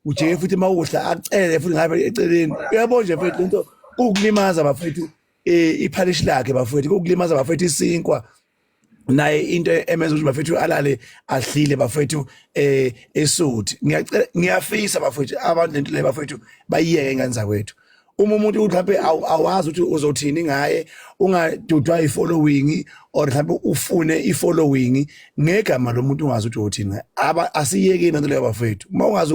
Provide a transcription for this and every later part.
Ujeke futhi mawudla akucele futhi ngabe eceleni. Uyabona nje mfethu lento kukulimaza bafethu iphalishi lakhe bafethu, kukulimaza bafethu isinkwa. Naye into emenza ukuthi bafethu alale adlile bafethu esuthi. Ngiyacela, ngiyafisa bafethu, abantu lento le bafethu bayiyeke ingane zakwethu. Uma umuntu mhlawumbe awazi ukuthi uzothini ngaye, ungadudwa i-following or mhlawumbe ufune i-following ngegama lomuntu ungazi ukuthi uzothini ngaye. Aba asiyekeni lento leyo bafethu. Uma ungazi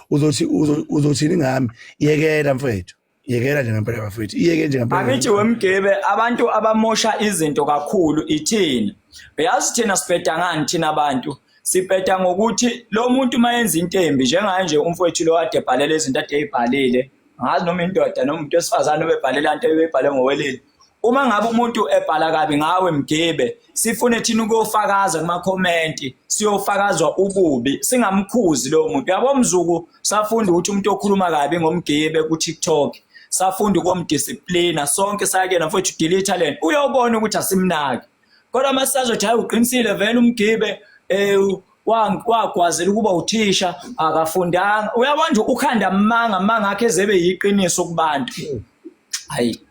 uzothi uzothini ngami, yekela mfethu, yekela nje ngempela bafethu, iyeke nje ngempela. Angithi wemgebe, abantu abamosha izinto kakhulu ithina. Uyazi thina sibheda ngani? Thina abantu sibheda ngokuthi lo muntu mayenza into embi, njengaye nje umfowethu lo kade ebhalela izinto ade eyibhalile, ngazi noma indoda noma umuntu wesifazane obebhalela into ebebhale ngowelile. Uma ngabe umuntu ebhala kabi ngawe mgibe, sifune thina ukuyofakaza kuma-comment, siyofakazwa ububi, singamkhuzi lowo muntu. Yabo mzuku, safunda ukuthi umuntu okhuluma kabi ngomgibe ku-TikTok, safunda ukomdisiplina sonke, sayakena mfowethu, delete lento, uyobona ukuthi asimnaki. Kodwa uma sisazothi hayi, uqinisile vele umgibe, wagwazela ukuba uthisha, akafundanga, uyabona nje ukhanda amanga, amanga akhe ezebe yiqiniso kubantu, hayi.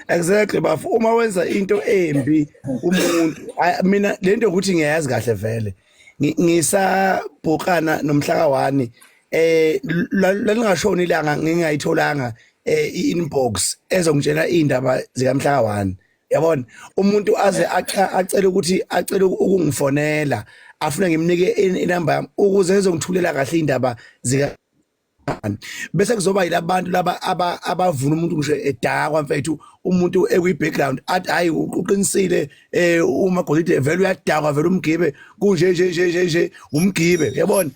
Exactly bafo, uma wenza into embi umuntu, mina lento ukuthi ngiyayazi kahle vele, ngisabhukana nomhla ka1, lalingashoni ilanga ngingayitholanga i-inbox ezongitshela indaba zikamhla ka1. Yabona umuntu aze acele ukuthi acele ukungifonela, afune ngimnike inamba yami ukuze ezongithulela kahle indaba zika, bese kuzoba yilabantu laba abavuna umuntu ngisho edakwa mfethu, umuntu ekwi background athi hayi, uqinisile uma golide vele uyadakwa vele umgibe, kunje nje nje nje nje umgibe. Yabona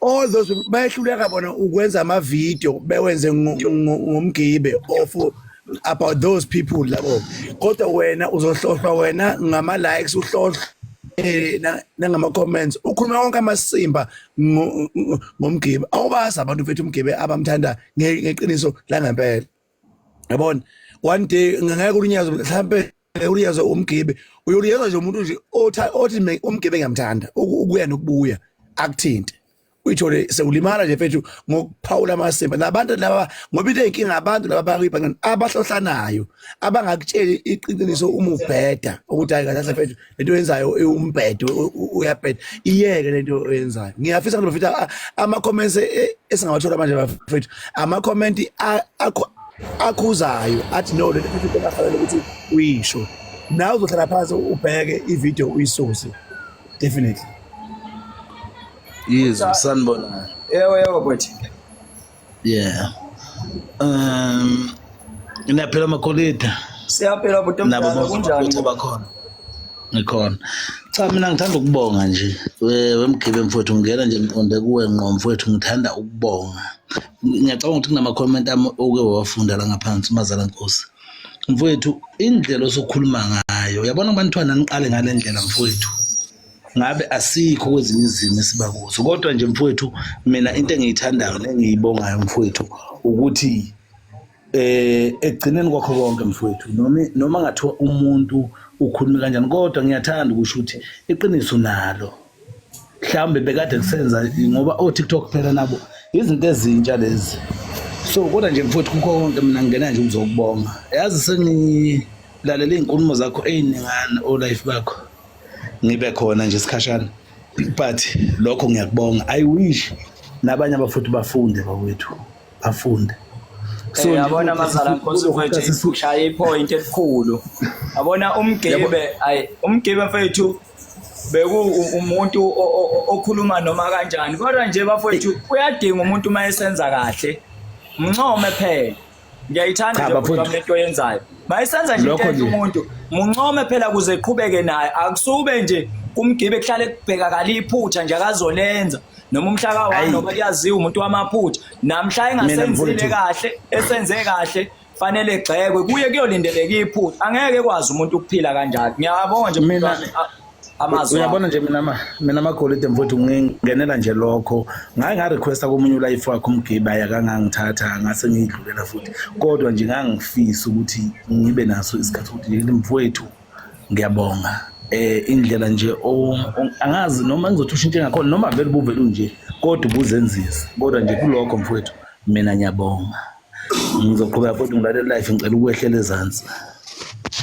all those people bayehluleka bona ukwenza ama video bewenze ngomgibe of about those people labo, kodwa wena uzohlohlwa wena ngama likes, uhlohlwa nangama comments, ukhuluma wonke amasimba ngomgibe. Awubazi abantu mfethu umgibe abamthanda ngeqiniso la ngempela. Yabona one day ngeke ulinyazwe, mhlambe ulinyazwe umgibe, uyoliyezwa nje umuntu nje othi umgibe ngiyamthanda, ukuya nokubuya akuthinte, uyithole sewulimala nje mfethu ngokuphawula amasimba nabantu laba, ngoba into eyinkinga abantu laba bakuyibhangani abahlohlanayo, abangakutsheli iqiniso uma ubheda ukuthi hayi kahle mfethu, lento oyenzayo iwumbhedo, uyabheda, iyeke lento oyenzayo. Ngiyafisa ukuthi bafethu ama comments esingawathola manje bafethu, ama comment akhuzayo athi no, lento futhi engafanele ukuthi uyisho, nawe uzohlala phansi ubheke ivideo uyisuse definitely. Yizwe, sanibona. Yebo bhuti. Yeah. Niyaphila makolida. Siyaphila bhuti. Nabo. Omdala, kunjani? Bonke bakhona. Ngikhona. Cha, mina ngithanda ukubonga nje. Wemgibe mfowethu, ngingena nje ngiqonde kuwe ngqo mfowethu, ngithanda ukubonga. Ngiyacabanga ukuthi kunama comment ami oke wawafunda la ngaphansi, mazala nkosi. Mfowethu, indlela osokhuluma ngayo, uyabona abantwana niqale ngale ndlela mfowethu. Ngabe asikho kwezinye izimo esiba kuzo, kodwa nje mfowethu, mina into engiyithandayo nengiyibongayo mfowethu ukuthi ekugcineni kwakho konke mfowethu, noma ngathiwa umuntu ukhuluma kanjani, kodwa ngiyathanda ukusho ukuthi iqiniso nalo mhlawumbe bekade kusenza ngoba o-TikTok phela nabo izinto ezintsha lezi. So kodwa nje mfowethu, kukho konke mina ngingena nje ukuzokubonga. Yazi sengilalela iy'nkulumo zakho ey'ningana, o-live bakho, ngibe khona nje isikhashana, but lokho ngiyakubonga. I wish nabanye abafuthi bafunde bakwethu, bafunde. So yabona mazala nkosi mfethu, ushaya ipoint elikhulu. Yabona umgibe, ayi, umgibe mfethu beku umuntu okhuluma noma kanjani, kodwa nje bafowethu uyadinga umuntu uma esenza kahle mncome phela. Ngiyayithanda Cha, nje bafowethu. bhuti lento oyenzayo. Mayisenza nje into Lokho enhle nje. umuntu muncome phela kuze eqhubeke naye. Akusube nje kumgibe kuhlale kubhekakala iphutha nje akazolenza noma umhla ka-1, Ayi. noma kuyaziwa umuntu wamaphutha namhla Mina engasenzile mfowethu. kahle, esenze kahle fanele egxekwe, kuye kuyolindeleka iphutha. Angeke kwazi umuntu ukuphila kanjalo. Ngiyabonga nje bhuti Mina wami, amazwi akho. Uyabona nje mina magolide mfowethu, ngingenela nje lokho ngake nga-requesta komunye ulive wakho umgibe, akangangithatha, ngase ngiyidlulela futhi, kodwa nje ngangifisa ukuthi ngibe naso isikhathi ukuthi nje mfowethu ngiyabonga. Indlela nje angazi noma ngizothi ushintshe ngakhona noma vele ubuvele unje, kodwa ubuzenzisa. Kodwa nje kulokho mfowethu, mina ngiyabonga, ngizoqhubeka futhi ngilalele live. Ngicela ukwehlela ezansi.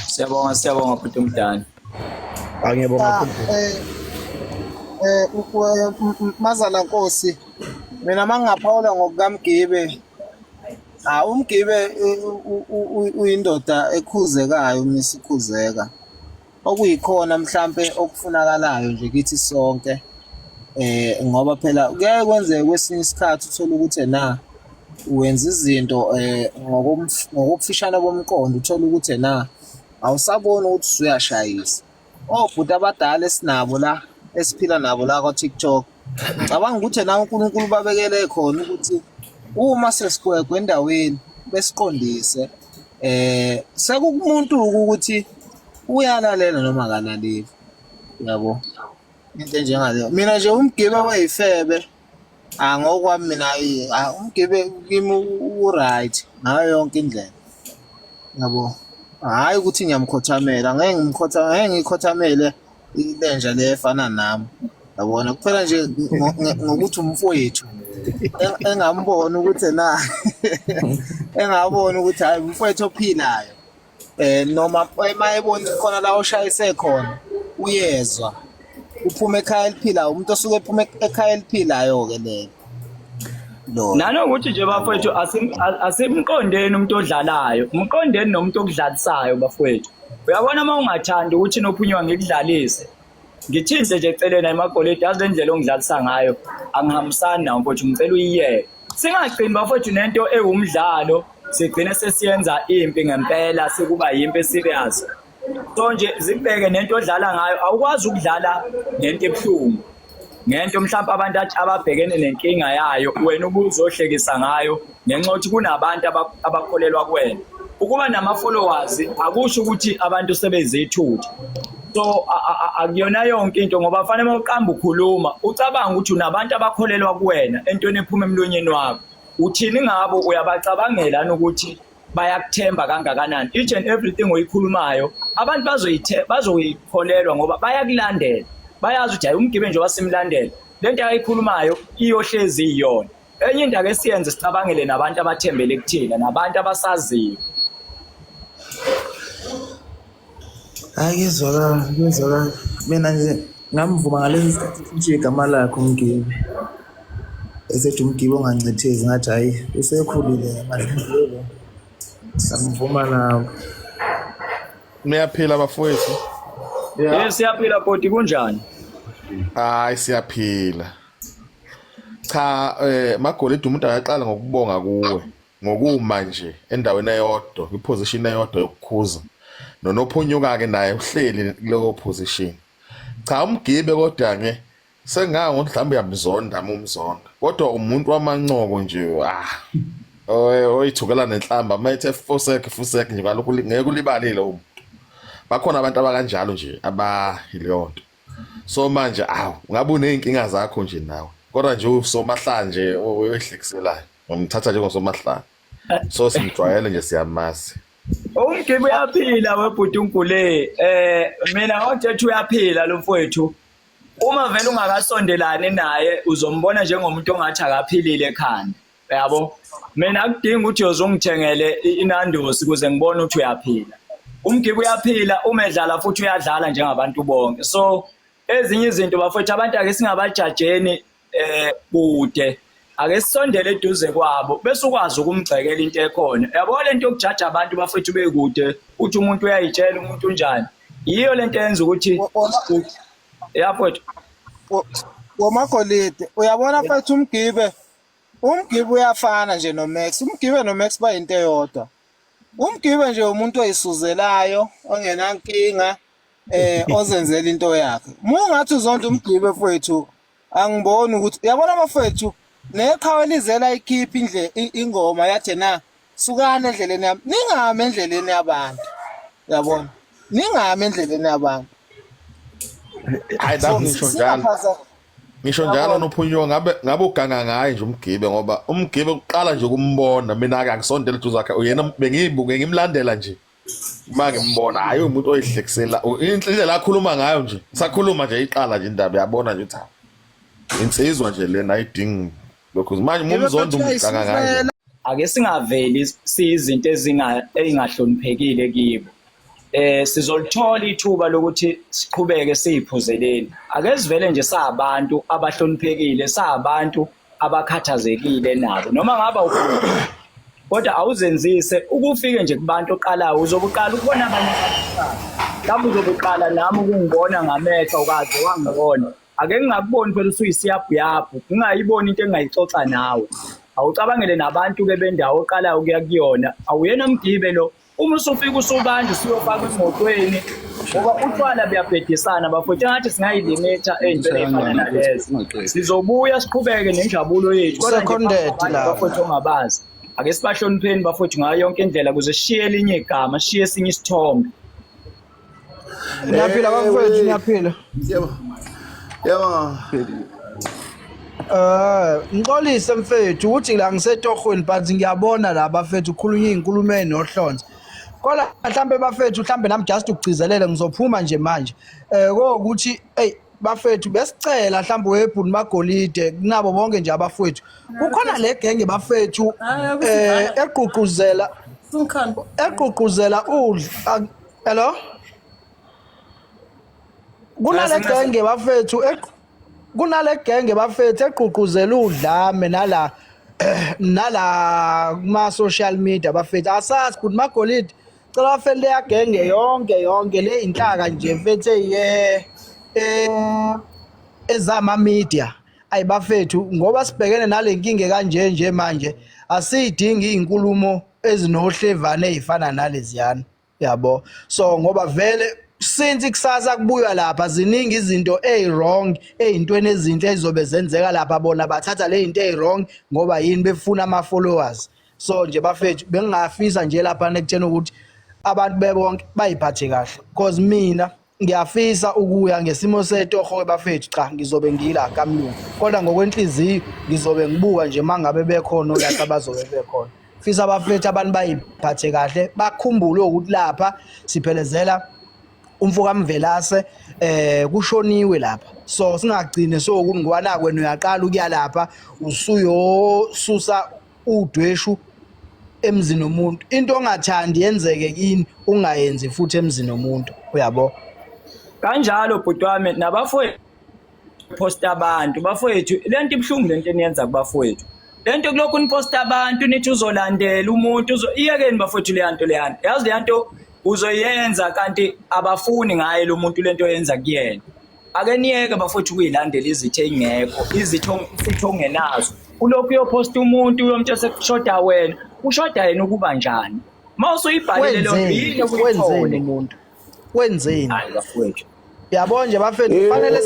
Siyabonga, siyabonga bhuti omdala. Angiyabonga Cha, kakhulu. Mazala Nkosi, mina mangingaphawula ngokukaMgibe, uMgibe uyindoda ekhuzekayo misikhuzeka. Okuyikhona mhlampe okufunakalayo nje kithi sonke, ngoba phela kuyaye kwenzeke kwesinye isikhathi uthole ukuthi na wenza izinto ngokufishana komqondo, uthole ukuthi na awusaboni ukuthi usuyashayisa. Obhuti abadala esinabo la, esiphila nabo la kwa-TikTok, ngicabanga ukuthi na uNkulunkulu babekele khona ukuthi uma sesigwegwe endaweni besiqondise, sekukumuntu ukuthi uyalalela noma akalaleli, yabo, into enjengaleyo. Mina nje uMgibe weyifebe, ngokwami mina, uMgibe kimi u-right ngayo yonke indlela, yabo. Hhayi ukuthi ngiyamkhothamela, ngeke ngimkhotha, ngeke ngikhothamele ilenja le efana nami, yabona. Kuphela nje ngokuthi umfowethu engambona ukuthi na engabona ukuthi hayi, umfowethu ophilayo, noma mayebona khona la oshayise khona, uyezwa uphuma ekhaya eliphilayo, umuntu osuke ephuma ekhaya eliphilayo ke lelo lo. Nanokuthi nje bafowethu, asimqondeni umuntu odlalayo, umqondeni nomuntu okudlalisayo bafowethu. Uyabona, uma ungathandi ukuthi nophunywa ngikudlalise, ngithinte nje eceleni emagolide, yazi le ndlela ongidlalisa ngayo angihambisani nawo mfowethu, ngicela uyiyeke. Singagcini bafowethu nento ewumdlalo sigcine sesiyenza impi ngempela, sekuba yimpi serious. So nje zibheke nento odlala ngayo. Awukwazi ukudlala ngento ebuhlungu, ngento mhlawumbe abantu ababhekene nenkinga yayo, wena ubuzohlekisa ngayo ngenxa yokuthi kunabantu abakholelwa kuwena. Ukuba nama-followers akusho ukuthi abantu sebezithutha. So akuyona yonke into, ngoba fanele uma uqamba ukhuluma ucabanga ukuthi unabantu abakholelwa kuwena entweni ephuma emlonyeni wakho. Uthini ngabo? Uyabacabangela ukuthi bayakuthemba kangakanani? Each and everything oyikhulumayo abantu bazoyikholelwa ngoba bayakulandela, bayazi ukuthi hayi, uMgibe nje wasimlandela, lento ayikhulumayo iyohlezi iyona. Enye into ake siyenze, sicabangele nabantu abathembele kuthina nabantu abasaziyo. Hayi, kuyezwakala, kuyezwakala. Mina nje ngamvuma ngalesi sikhathi kushintshe igama lakhe uMgibe. Esethi uMgibe ongancethezi, ngathi hhayi, usekhulile manje uMgibe. Ngamvuma nabo. Niyaphila bafowethu? Yeah. Siyaphila bhuti, kunjani? Hayi, siyaphila. Cha, Magolide, umuntu akaqala ngokubonga kuwe ngokuma nje endaweni eyodwa, kwiposition eyodwa yokukhuza. Nonophunyuka ke naye uhleli kuleyo position. Cha, uMgibe kodwa ke sengango mhlawumbe uyamzonda uma umzonda. Kodwa umuntu wamancoko nje, ah, oyithukela nenhlamba mayethe fosek fosek nje kalokhu ngeke ulibalile umuntu. Bakhona abantu abakanjalo nje abayileyo nto. So manje awu, ngabe uney'nkinga zakho nje nawe, kodwa nje usomahlanje owehlekiselayo, ngimthatha njengosomahlanje, so simjwayele nje, siyamazi. UMgibe uyaphila webhuti uNkule. Mina ngothethu uyaphila lo mfowethu. Uma vele ungakasondelani naye uzombona njengomuntu ongathi akaphilile ekhanda. Yabo? Mina akudingi ukuthi uyozongithengele iNandosi ukuze ngibone ukuthi uyaphila. UMgibe uyaphila, uma edlala futhi uyadlala njengabantu bonke. So ezinye izinto bafowethu, abantu ake singabajajeni kude. Ake sisondele eduze kwabo bese ukwazi ukumgxekela into ekhona. Yabo, lento yokujaja abantu bafethu bekude, uthi umuntu uyayitshela umuntu unjani. Yiyo lento eyenza ukuthi ya mfowethu. Womagolide, uyabona mfethu, uMgibe uyafana nje noMax. UMgibe noMax bayinto eyodwa. UMgibe nje umuntu oyisuzelayo, ongenankinga, ozenzela into yakhe. Uma ungathi uzonda uMgibe mfowethu, angiboni ukuthi uyabona bafethu neqhawe lizela ikhipha indle ingoma yathi na sukani endleleni yami, ningami endleleni yabantu, uyabona, ningami endleleni yabantu. Hayi, So nami ngisho njalo. Ngisho njalo. Yabona. Nophunyuka ngabe uganga ngaye nje uMgibe, ngoba uMgibe kuqala nje ukumbona mina ake angisondele eduze kwakhe, uyena bengiyibuke ngimlandela nje. Uma ngimbona hayi umuntu oyihlekisela indlela akhuluma ngayo nje sakhuluma nje iqala nje indaba yabona nje ukuthi insizwa nje lena ayidingi lokhu manje mumzonda umganga ngayo. Ake singaveli siyizinto ezingahloniphekile kibo. Sizolithola ithuba lokuthi siqhubeke siyiphuzeleni. Ake sivele nje sabantu abahloniphekile, sabantu abakhathazekile nabo. Noma ngaba kodwa awuzenzise ukufike nje kubantu oqalayo uzobuqala ukubona abanye abantu. Mhlawumbe uzobuqala nami ukungibona ngamehlo ukaze wangibona. Ake ngingakuboni phela usuyisiyabhuyabhu, ngingayiboni into engingayixoxa nawe. Awucabangele nabantu-ke bendawo oqalayo ukuya kuyona. Awuyena mgibe lo. Uma usufika usubanje usuyofaka emotweni ngoba utshwala buyabhedisana bafowethu, engathi singayilimitha ey'ntweni ey'fana nalezo. Sizobuya siqhubeke nenjabulo yethu kodwa nje Seconded phambi kwabantu la. bafowethu ongabazi. Ake sibahlonipheni bafowethu ngayo yonke indlela ukuze sishiye elinye igama, sishiye esinye isithombe. Niyaphila bafowethu, niyaphila. Yebo. Yebo. Ngixolise mfethu ukuthi la ngisetohweni but ngiyabona la bafethu khulunywa izinkulumo ezinohlonze. Kodwa mhlambe bafethu mhlambe nami just ukugcizelela ngizophuma nje manje. Kokuthi hey bafethu besicela mhlambe webhuni magolide kunabo bonke nje abafowethu. Kukhona le genge bafethu eqhuquzela udla. Hello? Kunale genge bafethu kunale genge bafethu eqhuquzela udlame nala nala kuma social media bafethu asazi ukuthi magolide cela bafethu leya genge yonke yonke le inhlaka nje mfethu ye ezama media ayi bafethu ngoba sibhekene nale nkinga kanje nje manje asiyidingi izinkulumo ezinohlevane ezifana naleziyana yabo. So ngoba vele since kusasa kubuywa lapha ziningi izinto eziwrong ezintweni ezinhle ezizobe zenzeka lapha, bona bathatha le zinto eziwrong ngoba yini befuna ama followers. So nje bafethu bengingafisa nje lapha nekutheni ukuthi abantu bebonke bayiphathe kahle because mina ngiyafisa ukuya ngesimo setoho bafethu, cha ngizobe ngila kamlungu kodwa ngokwenhliziyo ngizobe ngibuka nje mangabe bekhona olapha abazobe bekhona. Fisa bafethu abantu bayiphathe kahle bakhumbule ukuthi lapha siphelezela umfo kaMvelase kushoniwe lapha, so singagcine sokuthi ngoba naku wena uyaqala ukuya lapha usuyosusa udweshu emzini womuntu, into ongathandi yenzeke kini ungayenzi futhi emzini womuntu, uyabo. Kanjalo bhuti wami nabafowethu post abantu bafowethu, lento ibhlungu lento eniyenza kubafowethu, lento kulokhu niposta abantu nithi uzolandela umuntu iyekeni bafowethu leya nto leya, yazi leya nto uzoyenza kanti abafuni ngaye lo muntu lento oyenza kuyena. Ake niyeke bafowethu ukuyilandela izitho ey'ngekho, izitho isitho ongenazo. Ulokhu uyoposta umuntu uyomtshela sekushoda wena, ushoda yena ukuba njani? Uma usuyibhalile leyo nto yini Wenzeni okuyithole? umuntu? Wenzeni? Hayi bafowethu. Yabo nje bafethu kufanele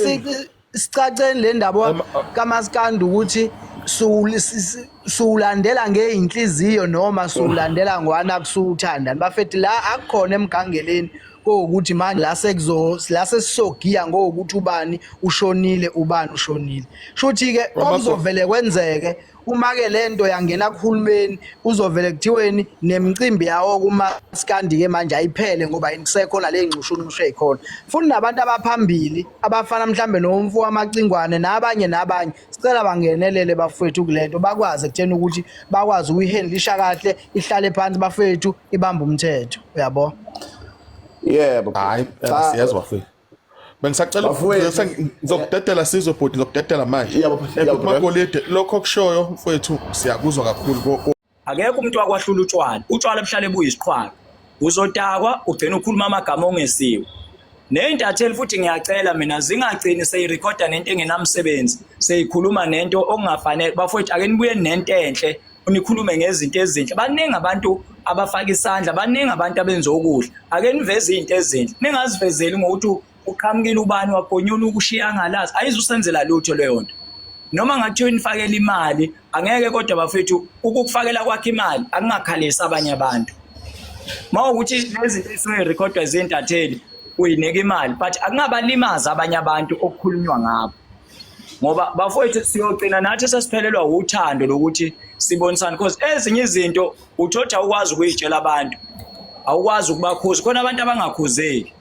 sicaceni le ndaba kaMaskandi ukuthi sulandela ngeinhliziyo noma sulandela ngwana kusuthanda. Bafethu la akukhona emgangeleni kokuthi manje la sekuzo la sesisogiya ngokuthi ubani ushonile ubani ushonile. Shuthi ke okuzovele kwenzeke uma ke lento yangena kuhulumeni kuzovele kuthiweni nemicimbi yawo kumaskandi ke manje ayiphele ngoba kusekhona le ngxushunxushu ezikhona. Futhi nabantu abaphambili abafana mhlambe nomfo wamacingwane nabanye nabanye sicela bangenelele bafowethu kulento bakwazi ekutheni ukuthi bakwazi ukuyihandlisha kahle ihlale phansi bafowethu ibambe umthetho, uyabo. Yebo. Hayi Cha. siyezwa bafethu. Bengisacela Bafowethu. ngizokudedela sizwe bhuti ngizokudedela manje. Yebo, yebo, Magolide lokho okushoyo mfowethu siyakuzwa kakhulu. Akekho umuntu wakwahlula utshwala. Utshwala buhlale buyisiqhwaga. Uzotakwa ugcina ukhuluma amagama ongesiwe. Ney'ntatheli futhi ngiyacela mina zingagcini seyirekhoda nento engenamsebenzi, seyikhuluma nento okungafanele. Bafowethu ake nibuye nento enhle, nikhulume ngezinto ezinhle. Baningi abantu abafaka isandla, baningi abantu abenza okuhle. Ake niveze izinto ezinhle. Ningazivezeli ngokuthi uqhamukile ubani wagonyula ukushiya angalazi. Ayizusenzela lutho leyo nto. Noma ngathiwa nifakela imali, angeke kodwa bafethu ukukufakela kwakhe imali akungakhalisi abanye abantu. Mawukuthi lezi zinto ezisuke rekhodwa izintatheli uyinika imali but akungabalimazi abanye abantu okukhulunywa ngabo. Ngoba bafowethu siyogcina nathi sesiphelelwa uthando lokuthi sibonisane because ezinye izinto uthothi awukwazi ukuyitshela abantu. Awukwazi ukubakhuza, khona abantu abangakhuzeki.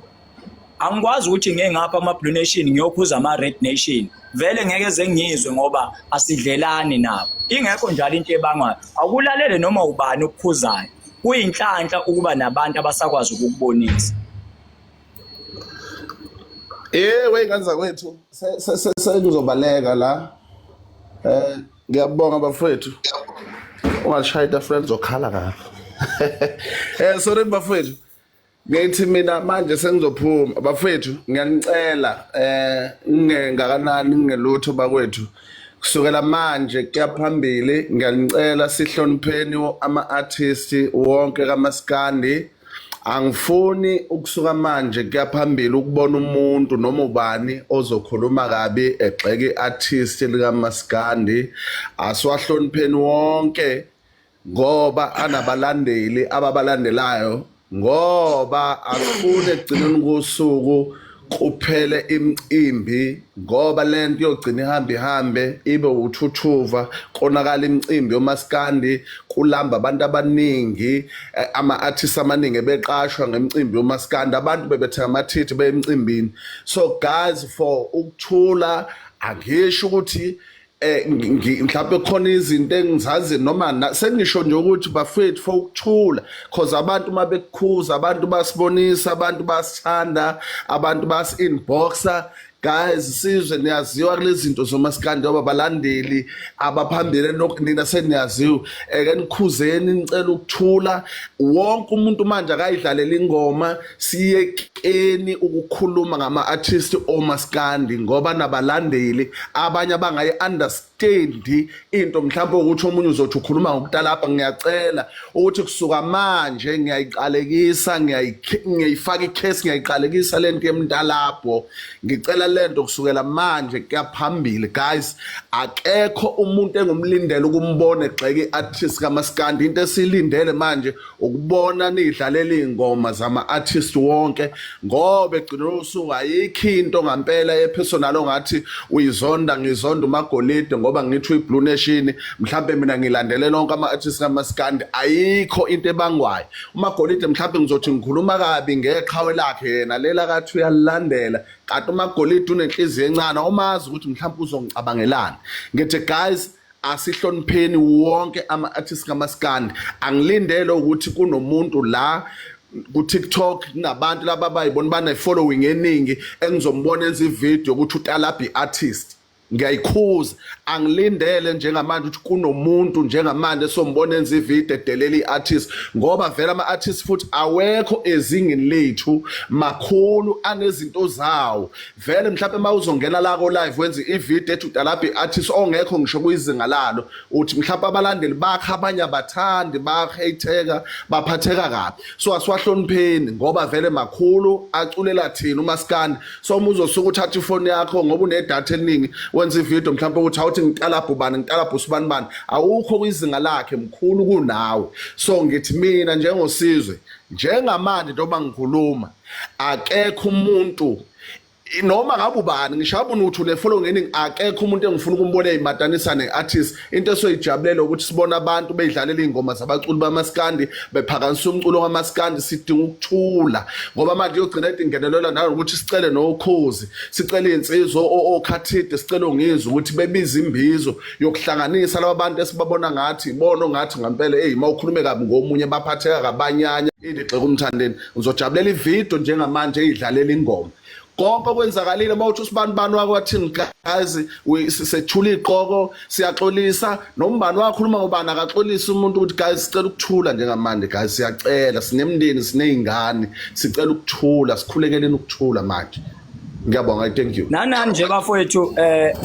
Angikwazi ukuthi ngiye ngapha ama-Blue Nation ngiyokhuza ama-Red Nation, vele ngeke zengizwe ngoba asidlelani nabo. Ingekho njalo into ebangwayo. Awukulalele noma ubani okukhuzayo. Kuyinhlanhla ukuba nabantu abasakwazi ukukubonisa. Eh wey'ngane zakwethu sengizobaleka la. Eh ngiyabonga bafowethu. Ungalishaya itafula lizokhala kabi. Eh sorry bafowethu. Ngithi mina manje sengizophuma bafowethu ngiyanicela eh ngingengakanani ngingelutho bakwethu. Kusukela manje kuya phambili ngiyanicela sihlonipheni ama-artist wonke kaMaskandi. Angifuni ukusuka manje kuya phambili ukubona umuntu noma ubani ozokhuluma kabi egxeka i-artist likaMaskandi. Asiwahlonipheni wonke ngoba anabalandeli ababalandelayo, ngoba asifuni ekugcineni kosuku kuphele imicimbi, ngoba lento yogcina ihambe ihambe ibe uthuthuva, konakala imicimbi yomaskandi, kulamba abantu abaningi, ama-artists amaningi ebeqashwa ngemicimbi yomaskandi, abantu bebethenga amathikithi beye emcimbini. So guys, for ukuthula, angisho ukuthi mhlawumbe khona izinto engizazi noma sengisho nje ukuthi bafethu for ukuthula, cause abantu uma bekukhuza, abantu basibonisa, abantu basithanda, abantu basi inboxa. Guys, sizwe niyaziwa kulezi zinto zomaskandi, ngoba balandeli abaphambili nina seniyaziwa. Eke nikhuzeni, nicela ukuthula. Wonke umuntu manje akayidlalela ingoma, siyekeni ukukhuluma ngama-artist omaskandi ngoba nabalandeli abanye abangayi-understandi into, mhlawumbe ukuthi omunye uzothi ukhuluma ngokutalapha. Ngiyacela ukuthi kusuka manje ngiyayiqalekisa, ngiyayifaka ikhesi, ngiyayiqalekisa lento yemntalabho. Ngicela lento kusukela manje kuya phambili guys, akekho umuntu engumlindele ukumbona egxeka i-artist kamaskandi. Into esiyilindele manje ukubona nidlalela iy'ngoma zama-artist wonke, ngoba egcineni usuku ayikho into ngampela ye-personal ongathi uyizonda. Ngizonda uMagolide ngoba ngithi uyi-Blue Nation, mhlampe mina ngilandele lonke ama-artist kamaskandi, ayikho into ebangwayo. UMagolide mhlampe ngizothi ngikhuluma kabi ngeqhawe lakhe yena lela kathi uyalilandela, kanti uMagolide unenhliziyo encane, awumazi ukuthi mhlampe uzongicabangelani. Ngithi guys, asihlonipheni wonke ama-artist kamaskandi. Angilindele ukuthi kunomuntu la ku-TikTok, kunabantu laba abayibona bane-following eningi, engizombona enza ividiyo ukuthi utalabha i-artist. Ngiyayikhuza, angilindele njengamanje ukuthi kunomuntu njengamanje esombona enza ividiyo edelela i-artist, ngoba vele ama-artist futhi awekho ezingeni lethu, makhulu, anezinto zawo vele. Mhlawumbe uma uzongena la ko-live wenze ividiyo ethi utalabha i-artist ongekho ngisho kwizinga lalo, uthi mhlawumbe abalandeli bakhe abanye abathandi, baheyitheka, baphatheka kabi. So asiwahlonipheni ngoba vele makhulu, aculela thina umaskandi. So uma uzosuka uthatha ifoni yakho ngoba unedatha eliningi wenza ividiyo mhlawumbe ukuthi awuthi ngitalabha ubani, ngitalabha usibani bani, awukho kwizinga lakhe, mkhulu kunawe. So ngithi mina njengoSizwe njengamanje njengoba ngikhuluma, akekho umuntu noma ngabe ubani, ngisho ngabe uthi une-following eningi, akekho umuntu engifuna ukumbona eyimatanisa ne-artist. Into esoyijabulela ukuthi sibone abantu beyidlalela iy'ngoma zabaculi bamaskandi, bephakamisa umculo kamaskandi. Sidinga ukuthula ngoba manje iyogcina ethi ingenelela nanokuthi sicele nokhozi, sicele iy'nsizwa okhathide, sicele ongizwe ukuthi bebize imbizo yokuhlanganisa laba bantu esibabona ngathi ibona ongathi ngampela eyi uma ukhulume kabi ngomunye baphatheka kabanyanya. Into igxeka uMthandeni, ngizojabulela ividiyo njengamanje eyidlalela ingoma konke okwenzakalile. Uma uthi usibani bani wake wathini, guys, sethula iqoko, siyaxolisa. Noma ubani wakhuluma ngobani, akaxolisa umuntu ukuthi guys, sicela ukuthula njengamanje. Guys, siyacela, sinemndeni, siney'ngane, sicela ukuthula, sikhulekeleni ukuthula manje. Ngiyabonga, thank you. Nanani nje bafowethu,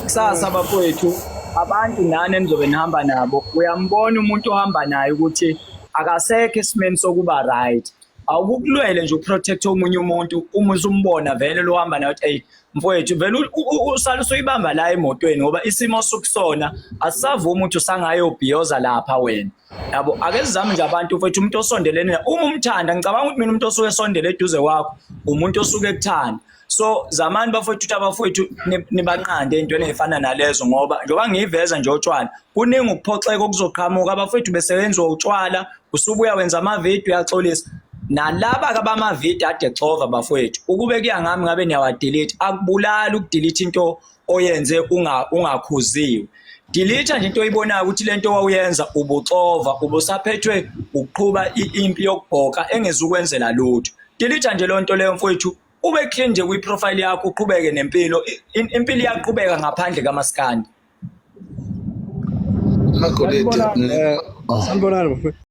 kusasa bafowethu, abantu nani enizobe nihamba nabo, uyambona umuntu ohamba naye ukuthi akasekho esimeni sokuba right. Awukukulwele nje uprotect omunye umuntu uma usumbona vele lo hamba naye ukuthi hey mfowethu, vele usale usuyibamba la emotweni ngoba isimo osukusona asisavumi ukuthi usangayobhiyoza lapha wena. Yabo, ake sizame nje abantu mfowethu, umuntu osondelene uma umthanda, ngicabanga ukuthi mina umuntu osuke esondele eduze kwakho umuntu osuke ekuthanda. So zamani bafowethu ukuthi abafowethu nibanqande ey'ntweni ey'fana nalezo, ngoba njengoba ngiyiveza nje otshwala, kuningi ukuphoxeka okuzoqhamuka abafowethu besebenziwa utshwala, usubuya wenza amavidiyo uyaxolisa. Nalaba kabamavidiyo ade xova bafowethu, ukube kuya ngami ngabe niyawadelete. Akubulali ukudelete into oyenze ungakhuziwe. Delete nje into oyibonayo ukuthi lento wawuyenza ubuxova, ubusaphethwe ukuqhuba impi yokubhoka engezukwenzela lutho. Delete nje lonto leyo mfowethu, ube clean nje kwi-profile yakho, uqhubeke nempilo. Impilo iyaqhubeka ngaphandle kamaskandi. Magolide. Sanibonani, Oh. sanibonani bafowethu.